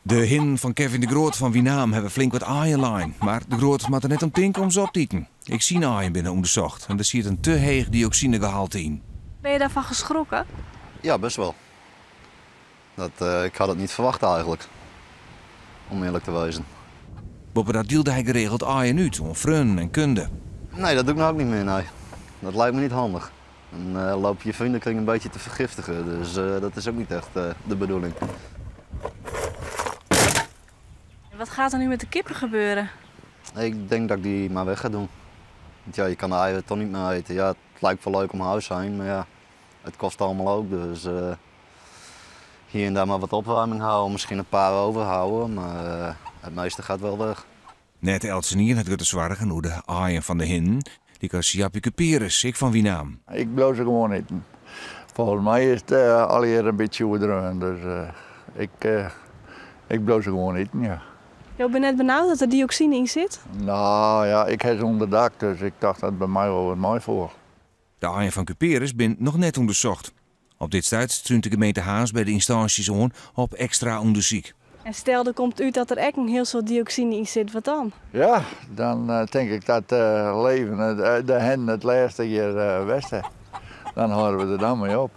De hinnen fan Kevin de Groot fan Winaam hawwe flink wat aaien lein, mar De Groot moat der net om tinke om se op te iten. Ek syn aaien binne ûndersocht en der siet in te heech dioksinegehalte yn. Ben je daarvan geschrokken? Ja, best wel. Dat, ik had het niet verwacht eigenlijk, om eerlijk te wezen. Boppedat dielde hy geregeld aaien út oan freonen en kunde. Nee, dat doe ik nou ook niet meer, nee. Dat lijkt me niet handig. Dan loop je je vriendenkring een beetje te vergiftigen, dus dat is ook niet echt de bedoeling. Wat gaat er nu met de kippen gebeuren? Ik denk dat ik die maar weg ga doen. Want ja, je kan de eieren toch niet meer eten. Ja, het lijkt wel leuk om huis te zijn, maar ja, het kost allemaal ook. Dus hier en daar maar wat opwarming houden, misschien een paar overhouden, maar het meeste gaat wel weg. Net eltsenien hat grutte soargen oer de aaien fan de hinnen, lykas Jappie Cuperus, ek fan Winaam. Ik bliuw se gewoan iten. Folgens my is it allegear in bytsje oerdreaun, dus ik bliuw se gewoan iten, ja. Jo binne net benaud dat der dioksine yn sit? No ja, ik ha se ûnder dak, dus ik tocht dat it by my wol wat meifoel. De aaien fan Cuperus binne noch net ûndersocht. Op dit stuit trúnt de gemeente Harns by de ynstânsjes oan op ekstra ûndersyk. En stel der komt út dat der ek in hiel soad dioksine yn sit, wat dan? Ja, dan tink ik dat leven de hinnen it lêste hjir west ha. Dan hâlde we der dan mei op.